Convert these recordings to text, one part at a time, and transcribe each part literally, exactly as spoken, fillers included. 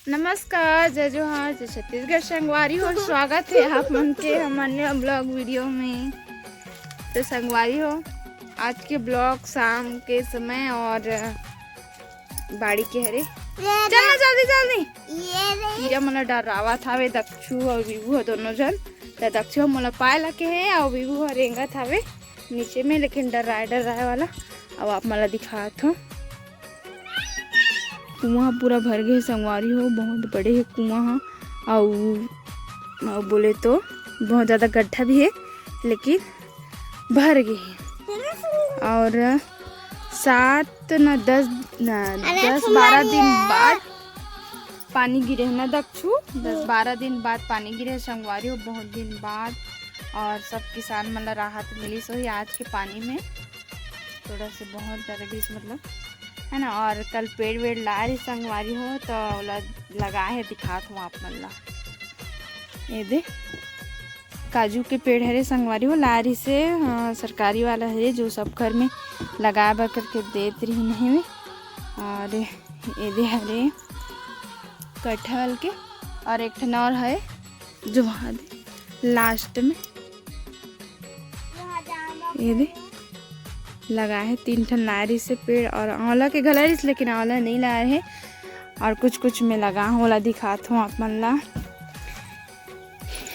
नमस्कार, जय जोहार, जय छत्तीसगढ़ संगवारी हो। स्वागत है आप मन के हमर नया ब्लॉग वीडियो में। तो संगवारी हो, आज के ब्लॉग शाम के समय और बाड़ी के हरे। चल ना जल्दी जल्दी। ये रे। हीरा मोला डरावत हावे, दक्षु और विभू ह दोनों जन। त दक्षु ह मोला पाए लगे हे और विभू ह रेंगत हावे नीचे में, लेकिन डराए डराए वाला। अब आप मन ला दिखात हो, कुआं पूरा भर गए संगवारी हो, बहुत बड़े हे कुआं ह। अउ अउ बोले तो बहुत ज्यादा गड्ढा भी हे, लेकिन भर गए हे। और सात न दस न अरे दस सुना बारह रही दिन है। बाद पानी गिरे हे ना दक्षु, दस हम्म। बारह दिन बाद पानी गिरे हे संगवारी हो, बहुत दिन बाद। और सब किसान मन ला राहत मिली सोही आज के पानी में, थोड़ा से बहुत ज्यादा गिरिस मतलब, है ना। और कल पेड़ वेड़ लाए रही संगवारी हो, तो ओला लगाए हे, दिखात हूँ आप मन ला। ये दे काजू के पेड़ हरे संगवारी हो, लाए रही से, अ, सरकारी वाला हरे, जो सब घर में लगाए बर करके देत रही नहीं में। और ये दे हरे कटहल के, और एक ठन और है जो वहाँ दे लास्ट में ये दे लगा है, तीन ठन लाए रही से पेड़, और आंवला के घला रही से, लेकिन आंवला नहीं लाए है। और कुछ कुछ में लगा हूँ, ओला दिखात हूँ आप मन ला।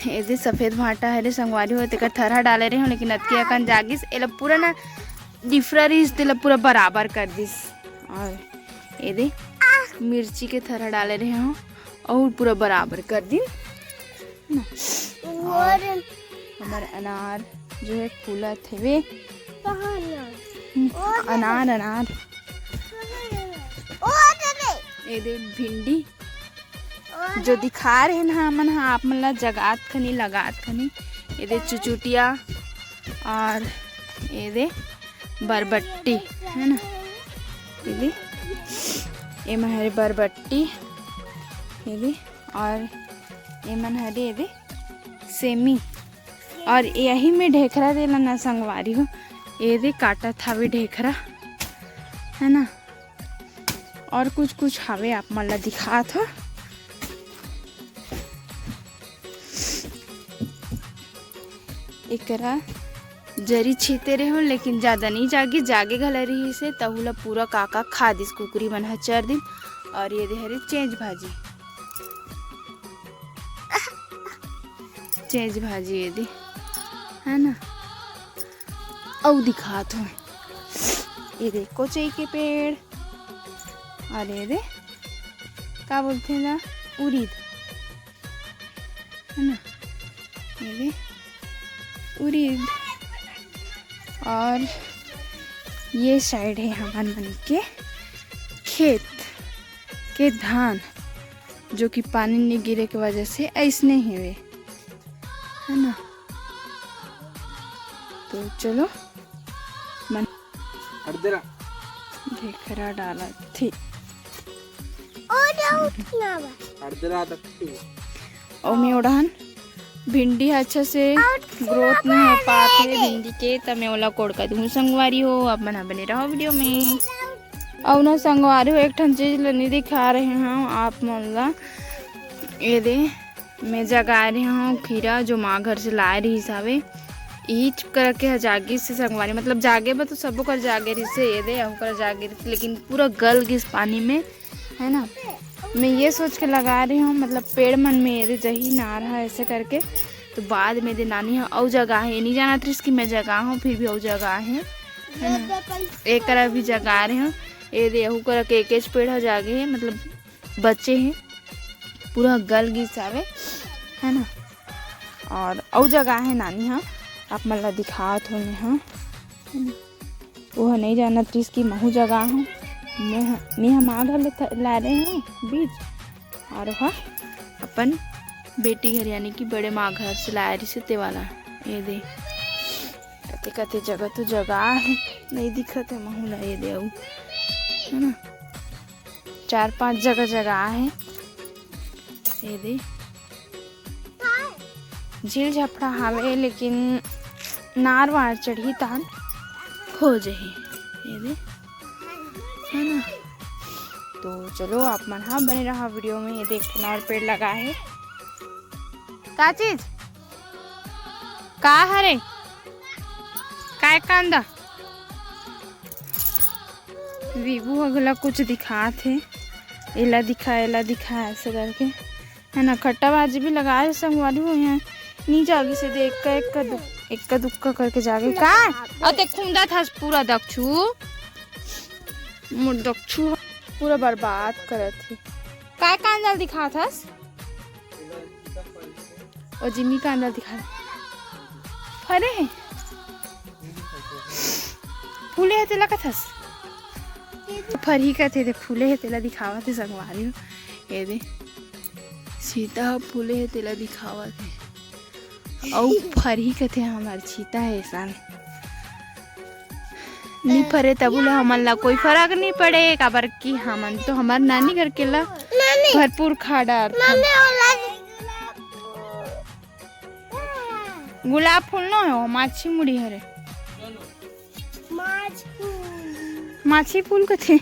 ये दे सफेद भांटा हरे संगवारी हो, तेकर थरहा डाले रहे हूँ, लेकिन अतकी अकन जागिस, एला पूरा ना डिफरा रहीस, तेला पूरा बराबर कर दिस। और ये दे मिर्ची के थरहा डाले रहे हूँ, और पूरा बराबर कर दिन। ना। और और हमार अनार जो है फूलत हेवे। कहाँ अनार? हम्म, और अनार, अनार। और अरे। ये दे भिंडी। और जो दिखा रहे ना हमन हा, आप मन ला जगात खनी, लगात खनी। ये दे चुचुटिया और ये दे बरबट्टी, है ना? ये दे, ये मन हरे बरबट्टी, ये दे, और ये मन हरे, ये दे सेमी। और यही में ढेखरा देला ना संगवारी हो, ये दे काटत हावे ढेखरा, है ना? और कुछ कुछ हावे, आप मन ला दिखात हो। एकरा जरी छीते रहे हो, लेकिन ज्यादा नहीं जागे, जागे घला रही से, तहु ला पूरा काका खा दिस कुकरी मन ह चर दिन। और ये दे हरे चेंच भाजी, चेंच भाजी ये दे, है ना? अउ दिखात हो, ये दे कोचई के पेड़, और ये दे का बोलथे ना, उरीद, है ना? ये दे उरीद। और ये साइड है हमन मन के खेत के धान, जो कि पानी नहीं गिरे के वजह से ऐसने हेवे, है ना? तो चलो मन हट दे रहा। ढेखरा डालत थी। ओ, जाओ, उठना बा। हट दे रहा तक। ओमे ओढ़न भिंडी ह अच्छा से ग्रोथ नहीं हो पात हे भिंडी के, त मैं ओला कोड़का दूँ संगवारी हो। आप मन ह बने रहो वीडियो में। अउ ना संगवारी हो, एक ठन चीज ल नहीं दिखा रहे हूँ आप मन ला। ये दे मैं जगाए रहे हूँ खीरा, जो माँ घर से लाए रही सावे। इच करके ह जागिस से संगवारी, मतलब जागे बा तो सबो कर जागे रही से, ये दे अहू कर जागे रही से, लेकिन पूरा गल गिस पानी में, है ना? मैं ये सोच के लगा रही हूँ, मतलब पेड़ मन में ये दे जही नार है ऐसे करके, तो बाद में दे नानी ह अउ जगह है, नहीं जानत रहिस कि मैं जगह हूँ, फिर भी अउ जगह है, है ना? एक तरफ भी जगह रहे हूँ, ये दे अहू करके एक एक पेड़ ह जागे है, मतलब बचे हैं, पूरा गल गिस आवे, है ना? और अउ जगह है नानी ह, आप मन ला दिखात हो मैं ह, वो ह नहीं जानत रहिस कि महू जगह हूँ। मैं ह, मैं ह माँ घर ले थ-, ला रहे हूँ बीज, और वह अपन बेटी घर यानी कि बड़े माँ घर से लाए रहिस ते वाला। ये दे कते कते जगह तो जगह है, नहीं दिखत है महू ला। ये दे अउ, है ना, चार पांच जगह जगह है। ये दे झील झपड़ा हावे, लेकिन नार वार चढ़ी तान हो जही। ये दे, है ना? तो चलो, आप मन हा बने रहा वीडियो में। ये देख, ठन और पेड़ लगा है। का चीज? का हरे? काय कांदा? विभू अगला कुछ दिखात हे, एला दिखा, एला दिखा, ऐसे करके, है ना। खट्टा भाजी भी लगाए हे संगवारी हो, यहाँ नी जागी से देख का, एक्का दुक-, एक्का दुक्का करके जागे का। अउ ते खुंदा था पूरा दक्षू, मोर दक्षू ह पूरा बर्बाद करत हे। काय कांदा ल दिखात हस? ओ जिमी कांदा दिखा। फरे हे? फूले हे तेला कथस? फरही कथे, दे फूले हे तेला दिखावत हे संगवारी हो। ये दे। सीता फूले हे तेला दिखावत हे। अउ फरही कथे हमर छीता हे सन। नी फरे तभो ले हमन ला कोई फरक नी पड़े, काबर कि हमन तो हमर नानी घर के ला भरपूर खा डारथन। गुलाब फूल नो हे, माछी मुड़ी हरे। माछी फूल कथे।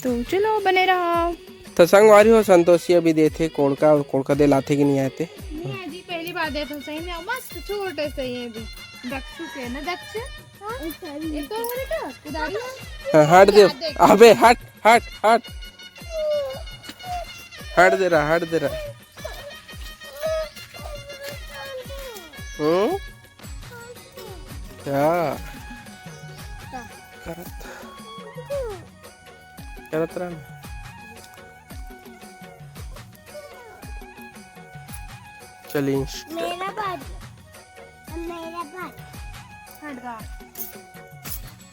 तो चलो, बने रहो। तो संगवारी हो, संतोषी अभी देथे कोड़का, अउ कोड़का दे लाथे कि नहीं आते। नहीं, आज ही पहली बार देखे, सही में मस्त छोटे से ये भी। दक्षु के ना, दक्षु? हाँ? ये तो हरे का? कुदारी है? हाँ, हट दे। याद देख। अबे हट, हट, हट। हट दे रहा, हट दे रहा। हम्म? क्या? करत, करत रहा ना। चल, Insta। मेरा बारी। अब मेरा बारी। हट गा।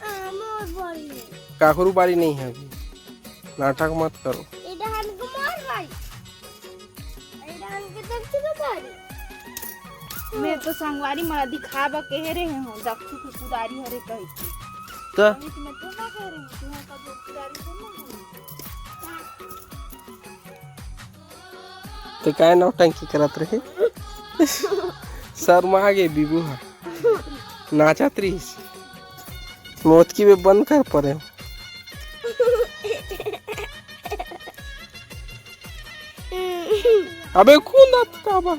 आ, मोर बारी है। काकरू बारी नहीं है अभी। नाटक मत करो। इधर हमको मोर बारी। इधर हमको दक्षिण बारी। मैं तो संगवारी मला दिखाबा कहे रहे हूँ, दक्षु के कुदारी हरे कह के। तो? अभी तो मैं तो ना कह रही हूँ, तुम्हें कब कुदारी बोलना है? ते काय नौटंकी करत रहे? शर्मा गे बीबू हा। नाचत रहिस। मोतकी में बंद कर परे। अबे खून आता बा।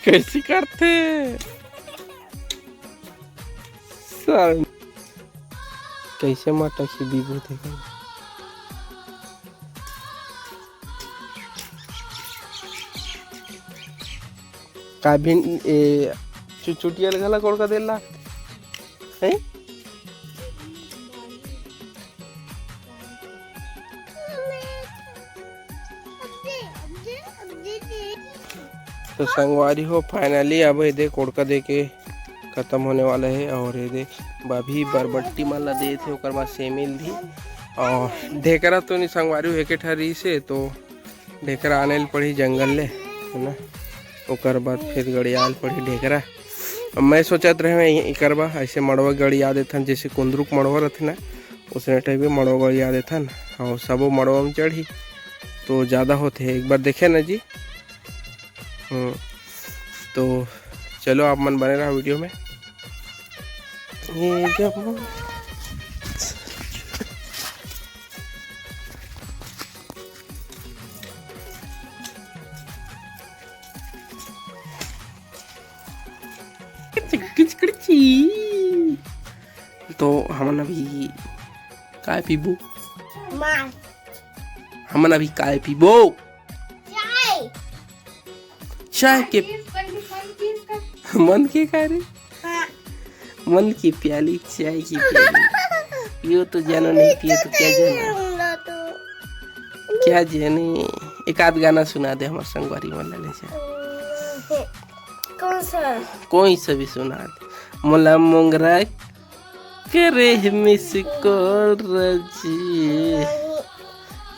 कैसे करथे? सर, कैसे माटा की बीबू थे? का भी ए, चुचुटिया ले घला कोड़का देला। हैं? तो संगवारी हो, finally अब ये दे कोड़का दे के खत्म होने वाला है। और ये दे भाभी बरबट्टी मन ला दे थे, ओकर बाद सेमी ल दी। और ढेकरा तो नहीं संगवारी हो, एके ठा रहिस हे, तो ढेकरा आने ल पड़ही जंगल ले, है ना। ओकर बाद फिर गड़ियाल पड़ही ढेकरा। अब मैं सोचत रहे, मैं यहीं करबा, ऐसे मड़वा गड़िया देथन, जैसे कुंदरू के मड़वा रथे ना, उसने टाइप के मड़वा गड़िया देथन, और सबो मड़वा में चढ़ही, तो ज़्यादा होथे। एक बार देखे ना जी। हम्म, तो चलो, आप मन बने रहा वीडियो में। ये जब तो हमन अभी काय पीबो? मार। हमन अभी काय पीबो? चाय। चाय के। मन के का रे? हाँ। मन की प्याली, चाय की प्याली। पियो तो जानो, नहीं पियो तो क्या जानो। क्या जाने, एक आध गाना सुना दे हमारे संगवारी मन ला, ले जा। कौन सा? कोई सा भी सुना दे। मोला मोंगरा करे मिस कॉल रजी,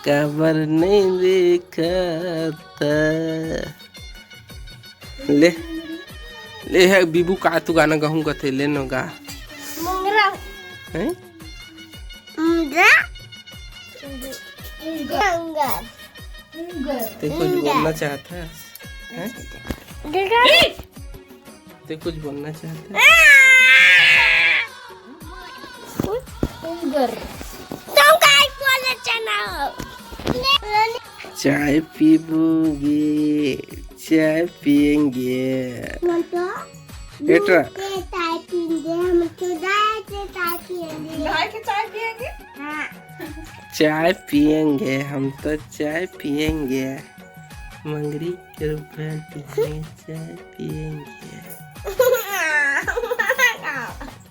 काबर नहीं देखत? ले, ले हे बीबू, का तू गाना गाहूं कथे, ले नो गा। मोंगरा। हैं? मोंगरा। मोंगरा। ते कुछ बोलना चाहता है? हैं? मोंगरा। ते कुछ बोलना चाहता है? तुम काय बोले चना? चाय पीबूगे, चाय पियेंगे। मन तो बेटा। दूध के चाय पियेंगे, हम तो गाय के चाय पियेंगे। गाय के चाय पियेंगे? हाँ। चाय पियेंगे, हम तो चाय पियेंगे। मंगरी के रूप में पियेंगे, चाय पियेंगे।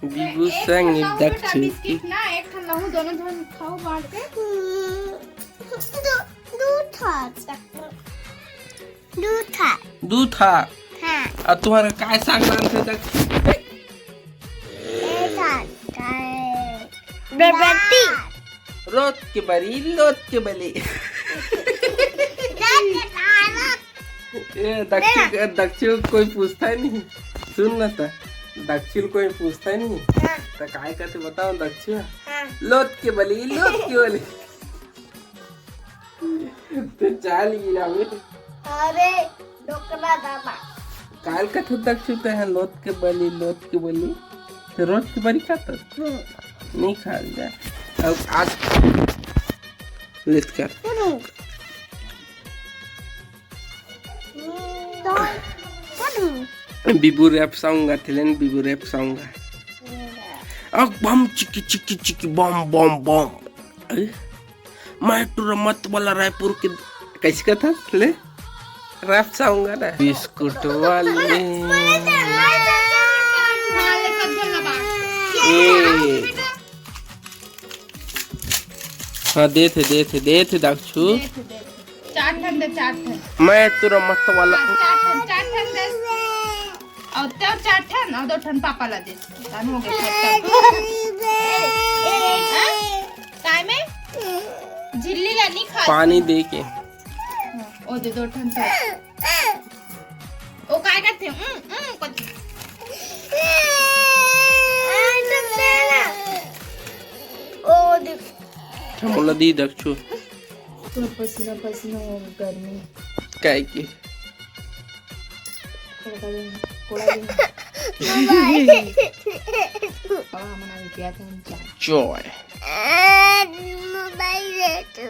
बिबू एक संग ठन लाहू बेटा दक्षिण की बिस्किट ना, एक ठन लाहू, दोनों झन खाओ बांट के। दू, दू ठा। दू ठा। दू ठा। हाँ। अउ तुम्हारा काय साग नाम से दक्षिण? ए साग, काय? बरबट्टी। रोत के बली, लोत के बली। रोत के बली। ए, दक्षु, दक्षु कोई पूछता ही नहीं। सुन ना त, दक्षु कोई पूछता ही नहीं। हाँ। त काय कहते बताओ दक्षु? हाँ। लोत के बली, लोत के बली। तो चाल गिरा बे। अरे, डोकरा दादा। काल का तो दक्षु ते हैं, लोत के बली, लोत के बली। तो रोत के बली खाता? हम्म। नहीं खा जा। अब आज लेत कर। हम्म। बिबू रैप सॉन्ग गा, थेलेन बिबू रैप सॉन्ग गा। अक बम चिकी चिकी चिकी बम बम बम। अरे, मैं टूरा मत वाला रायपुर के, कैसे कहता? ले, रैप सॉन्ग गा ना। बिस्कुट वाले। ए। हाँ, देथे, देथे, देथे, दक्षु। देथे, देथे। चार ठन दे, चार ठन। मैं तुरा मत वाला। हाँ, चार ठन, चार ठन दे। अउ तो चार ठन, अउ दो ठन पापा ला दे। दान हो गया, खत्म। हाँ? काय में? झिल्ली ला नहीं खा। पानी दे के। हाँ, ओ दे दो ठन तो। ओ काय करथे? उम, उम करथे। ओ देख। हमला दी दक्षु। पूरा पसीना पसीना हो गर्मी। काय के? कोड़ा दिन, कोड़ा दिन। बाबा, हमन अभी गया था हम चाय। चाय। मोबाइल दे तू।